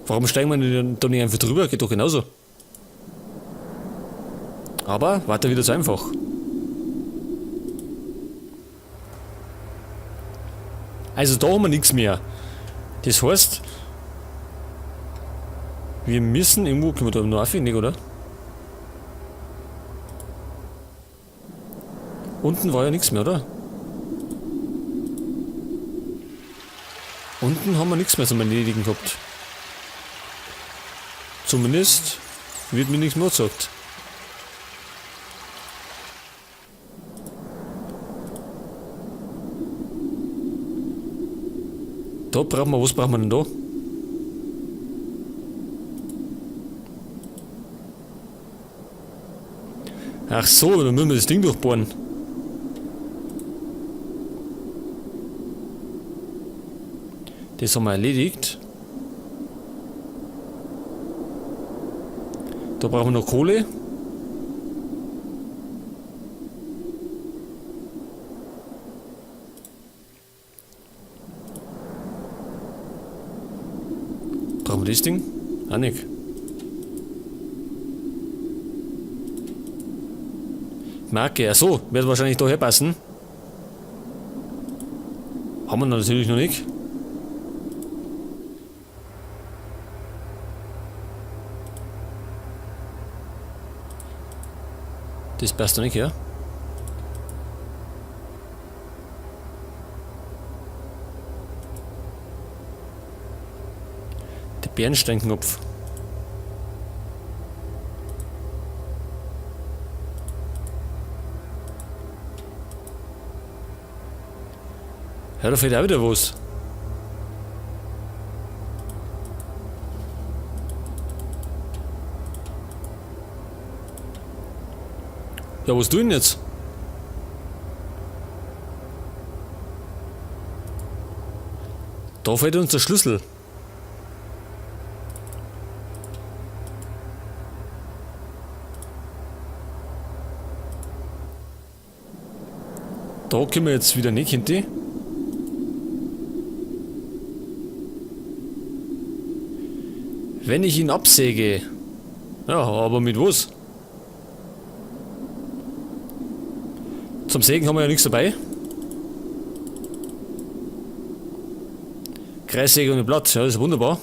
Warum steigen wir denn da nicht einfach drüber? Geht doch genauso. Aber weiter wieder zu einfach. Also da haben wir nichts mehr. Das heißt, wir müssen irgendwo, können wir da noch rauf, nicht, oder? Unten war ja nichts mehr, oder? Unten haben wir nichts mehr zum Erledigen gehabt. Zumindest wird mir nichts mehr gesagt. Da brauchen wir, was brauchen wir denn da? Ach so, dann müssen wir das Ding durchbohren. Das haben wir erledigt. Da brauchen wir noch Kohle. Brauchen wir das Ding? Auch nicht. Marke, ach so, wird wahrscheinlich da herpassen. Haben wir natürlich noch nicht. Das passt noch nicht, ja? Der Bernsteinknopf. Ja, da fehlt auch wieder was. Ja, was tun jetzt? Da fehlt uns der Schlüssel. Da können wir jetzt wieder nicht hin. Wenn ich ihn absäge. Ja, aber mit was? Zum Sägen haben wir ja nichts dabei. Kreissäge und Blatt, ja, das ist wunderbar.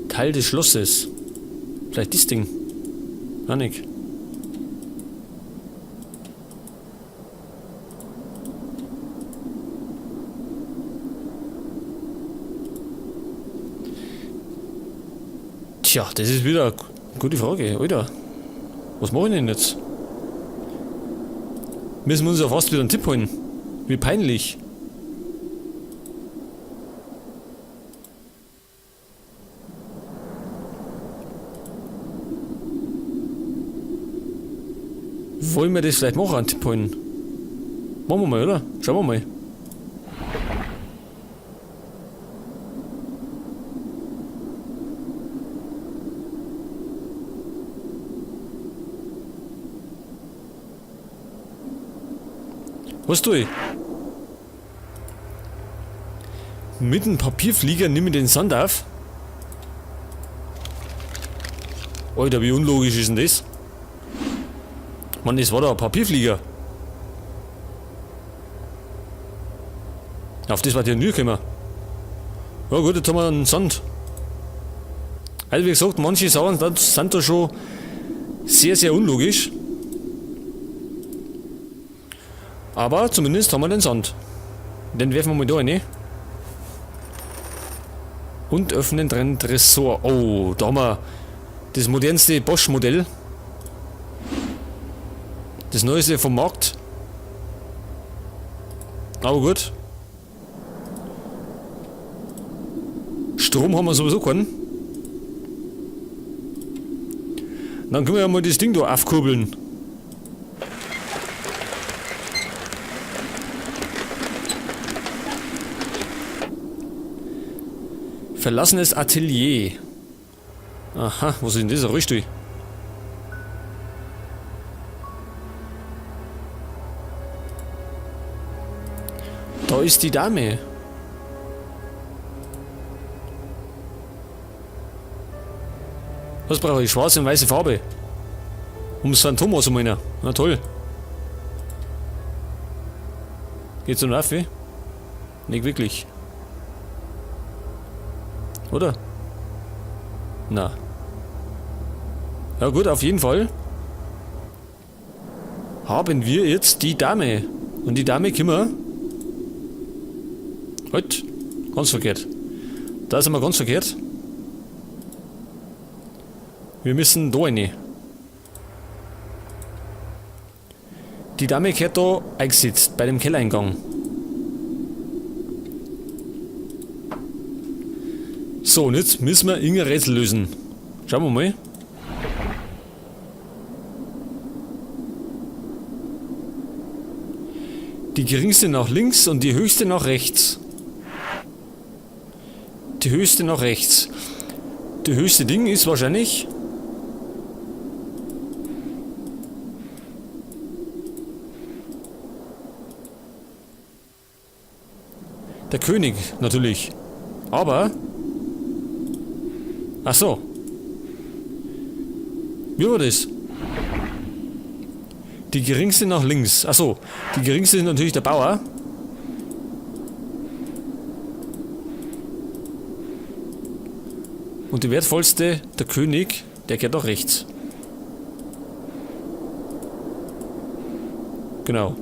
Teil des Schlosses. Vielleicht das Ding. Ah, nicht. Tja, das ist wieder eine gute Frage, Alter. Was mach ich denn jetzt? Müssen wir uns ja fast wieder einen Tipp holen. Wie peinlich. Wollen wir das vielleicht machen, einen Tipp holen? Machen wir mal, oder? Schauen wir mal. Was tue ich? Mit dem Papierflieger nimm ich den Sand auf. Alter, wie unlogisch ist denn das? Mann, das war doch ein Papierflieger. Auf das war die nie gekommen. Ja gut, jetzt haben wir einen Sand. Also wie gesagt, manche Sachen sind da schon sehr, sehr unlogisch. Aber zumindest haben wir den Sand. Den werfen wir mal da rein. Und öffnen den Tresor. Oh, da haben wir das modernste Bosch-Modell. Das neueste vom Markt. Aber gut. Strom haben wir sowieso keinen. Dann können wir ja mal das Ding da aufkurbeln. Verlassenes Atelier. Aha, was ist denn das? Ein Rollstuhl. Da ist die Dame. Was brauche ich? Schwarze und weiße Farbe. Um das Phantom auszumalen. Na toll. Geht's noch auf? Nicht wirklich. Oder? Na. Ja gut, auf jeden Fall haben wir jetzt die Dame. Und die Dame können wir... Halt, ganz verkehrt. Da sind wir ganz verkehrt. Wir müssen da rein. Die Dame gehört da eingesetzt, bei dem Kellereingang. So, und jetzt müssen wir irgendein Rätsel lösen. Schauen wir mal. Die geringste nach links und die höchste nach rechts. Die höchste nach rechts. Die höchste Ding ist wahrscheinlich... Der König, natürlich. Aber... Ach so. Wie war das? Die geringste nach links. Ach so. Die geringste ist natürlich der Bauer. Und die wertvollste, der König, der geht nach rechts. Genau.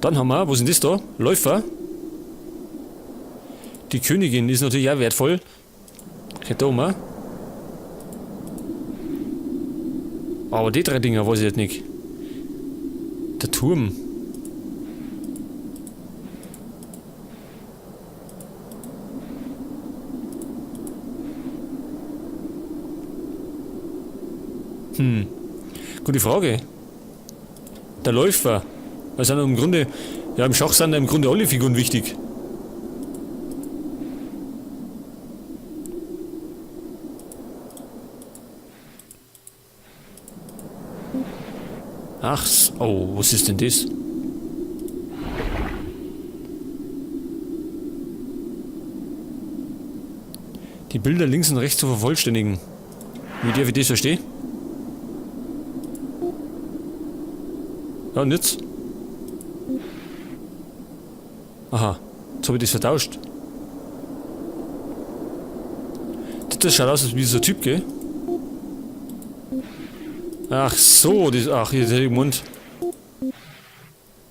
Dann haben wir, wo sind das da? Läufer. Die Königin ist natürlich auch wertvoll. Geht da um. Aber die drei Dinger weiß ich jetzt nicht. Der Turm. Gute Frage. Der Läufer. Also im Grunde, ja, im Schach sind im Grunde alle Figuren wichtig. Ach, oh, was ist denn das? Die Bilder links und rechts zu vervollständigen. Wie darf ich das verstehen? Ja, und jetzt? Aha, jetzt hab ich das vertauscht. Das schaut aus wie so ein Typ, gell? Ach so, das, ach, hier ist der Mund.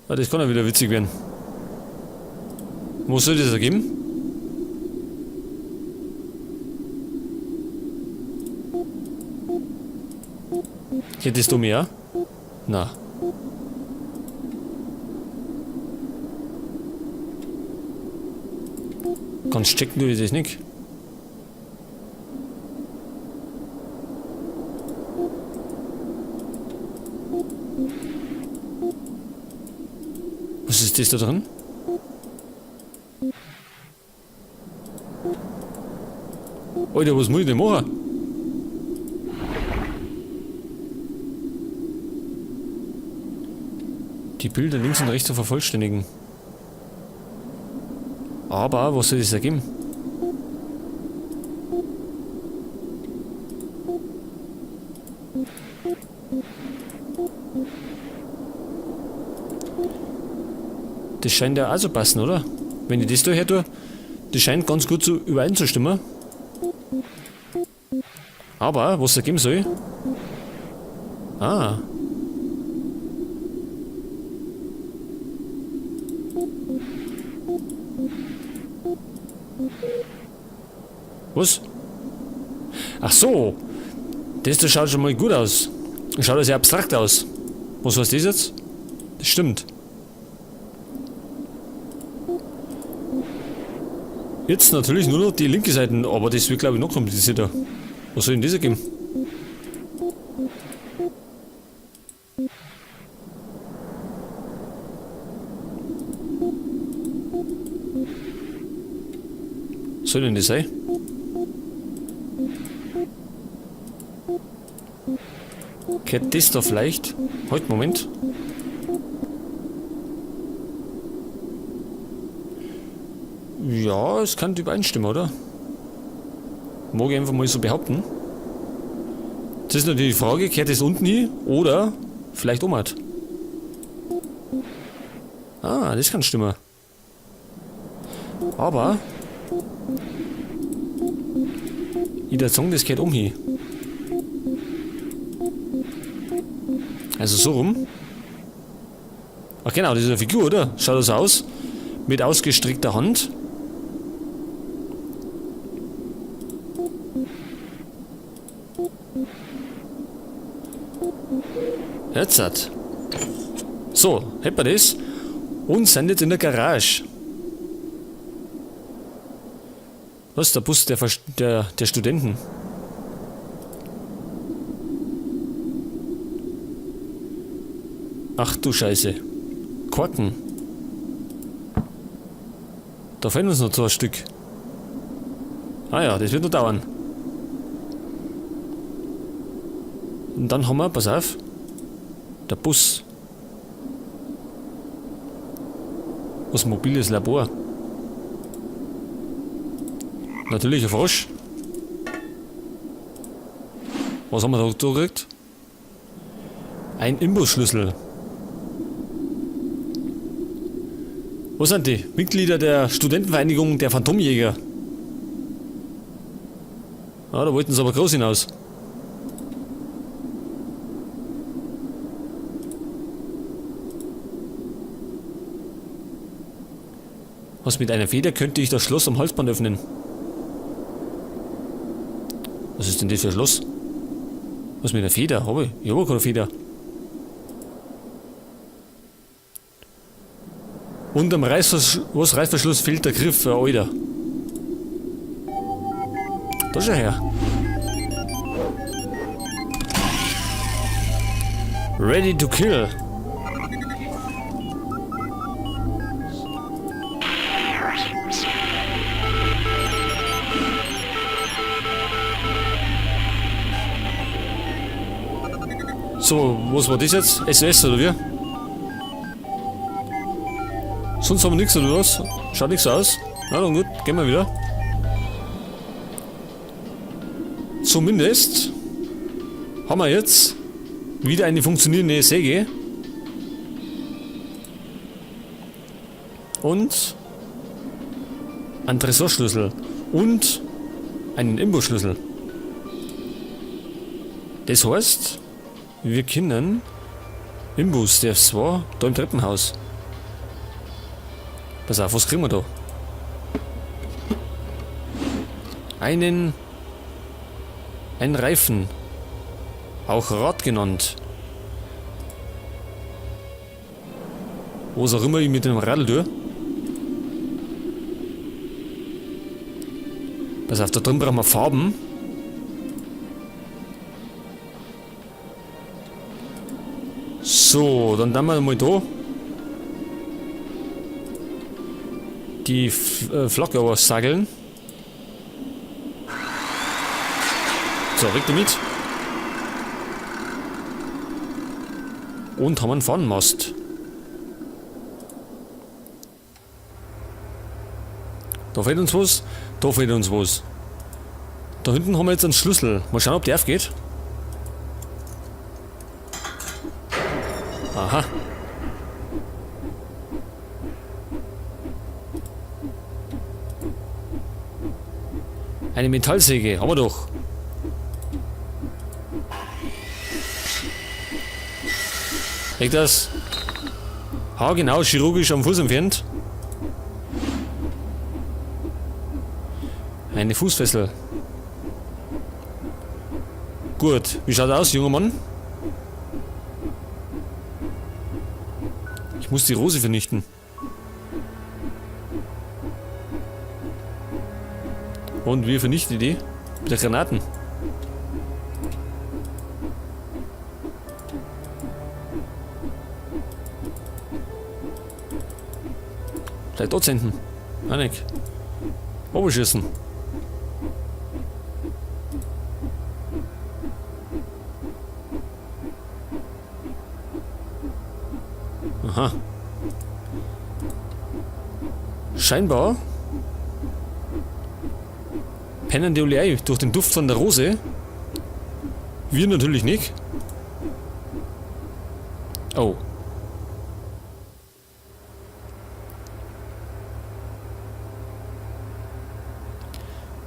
Ah, das kann ja wieder witzig werden. Wo soll das ergeben? Geht das da mehr? Na. Ganz checken tue ich das nicht. Was ist das da drin? Alter, was muss ich denn machen? Die Bilder links und rechts zu vervollständigen. Aber, was soll das ergeben? Das scheint ja auch zu passen, oder? Wenn ich das da her tue, das scheint ganz gut zu übereinzustimmen. Aber, was es ergeben soll? Ah. Was? Ach so. Das da schaut schon mal gut aus. Das schaut ja sehr abstrakt aus. Was heißt das jetzt? Das stimmt. Jetzt natürlich nur noch die linke Seite, aber das wird, glaub ich, noch komplizierter. Was soll denn das ergeben? Soll denn das sein? Gehört das da vielleicht? Halt, Moment. Ja, es kann übereinstimmen, oder? Mag ich einfach mal so behaupten. Das ist natürlich die Frage, gehört das unten hin oder vielleicht umgekehrt? Ah, das kann stimmen. Aber ich würde sagen, das gehört um hin. Also so rum. Ach genau, das ist eine Figur, oder? Schaut das aus? Mit ausgestreckter Hand. Jetzt hat. So, hätten wir das. Und sind jetzt in der Garage. Was ist der Bus der Studenten? Ach du Scheiße. Korken. Da fehlen uns noch 2 Stück. Ah ja, das wird noch dauern. Und dann haben wir, pass auf, der Bus. Was mobiles Labor. Natürlich ein Frosch. Was haben wir da gekriegt? Ein Imbusschlüssel. Wo sind die? Mitglieder der Studentenvereinigung der Phantomjäger. Ah, da wollten sie aber groß hinaus. Was mit einer Feder könnte ich das Schloss am Halsband öffnen? Was ist denn das für ein Schloss? Was mit einer Feder? Hab ich? Ich hab keine Feder. Und am Reißverschluss fehlt der Griff, Alter. Da schau her. Ready to kill. So, was war das jetzt? SOS oder wie? Sonst haben wir nichts oder was? Schaut nichts aus. Na dann gut, gehen wir wieder. Zumindest haben wir jetzt wieder eine funktionierende Säge. Und einen Tresorschlüssel. Und einen Imbusschlüssel. Das heißt, wir können Imbus, der war da im Treppenhaus. Pass auf, was kriegen wir da? Einen Reifen. Auch Rad genannt. Was auch immer ich mit dem Radl tue. Pass auf, da drin brauchen wir Farben. So, dann tun wir mal da die Flagge aussageln. So, weg damit. Und haben einen Fahnenmast. Da fehlt uns was. Da fehlt uns was. Da hinten haben wir jetzt einen Schlüssel. Mal schauen, ob der aufgeht. Aha. Eine Metallsäge, haben wir doch. Legt das. Ha, genau, chirurgisch am Fuß entfernt. Eine Fußfessel. Gut, wie schaut aus, junger Mann? Ich muss die Rose vernichten. Und wir vernichten die mit der Granaten. Vielleicht dort senden. Nein, nicht. Oberschießen. Aha. Scheinbar pennen die alle ein durch den Duft von der Rose. Wir natürlich nicht. Oh.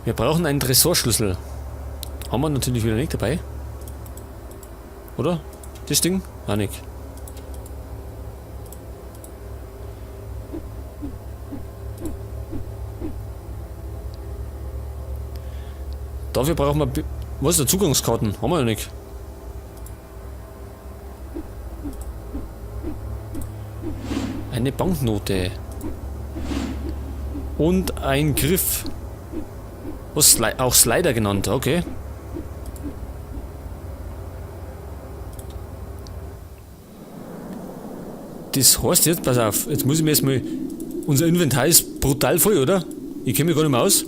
Wir brauchen einen Tresorschlüssel. Haben wir natürlich wieder nicht dabei. Oder? Das Ding? Ah, nicht. Dafür brauchen wir... Was ist der Zugangskarten? Haben wir ja nicht. Eine Banknote. Und ein Griff. Was? Auch Slider genannt, okay. Das heißt jetzt, pass auf, jetzt muss ich mir erstmal... Unser Inventar ist brutal voll, oder? Ich kenn mich gar nicht mehr aus.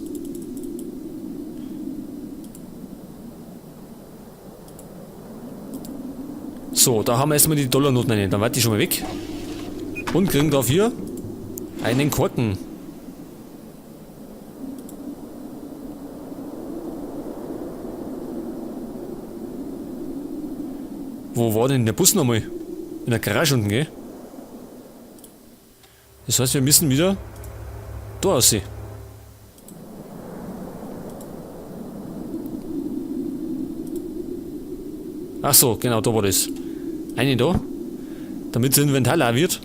So, da haben wir erstmal die Dollarnoten rein. Dann warte ich schon mal weg. Und kriegen dafür einen Korken. Wo war denn der Bus nochmal? In der Garage unten, gell? Das heißt, wir müssen wieder da aussehen. Ach so, genau, da war das. Eine da. Damit das Inventar leer wird.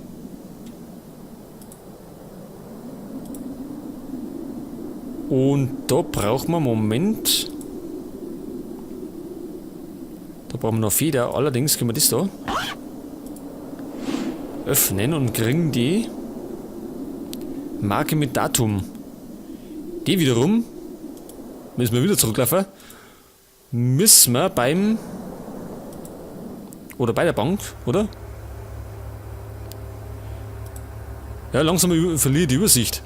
Und da brauchen wir, Moment. Da brauchen wir noch Feder. Allerdings können wir das da öffnen und kriegen die Marke mit Datum. Die wiederum, müssen wir wieder zurücklaufen, müssen wir beim oder bei der Bank, oder? Ja, langsam verliere ich die Übersicht.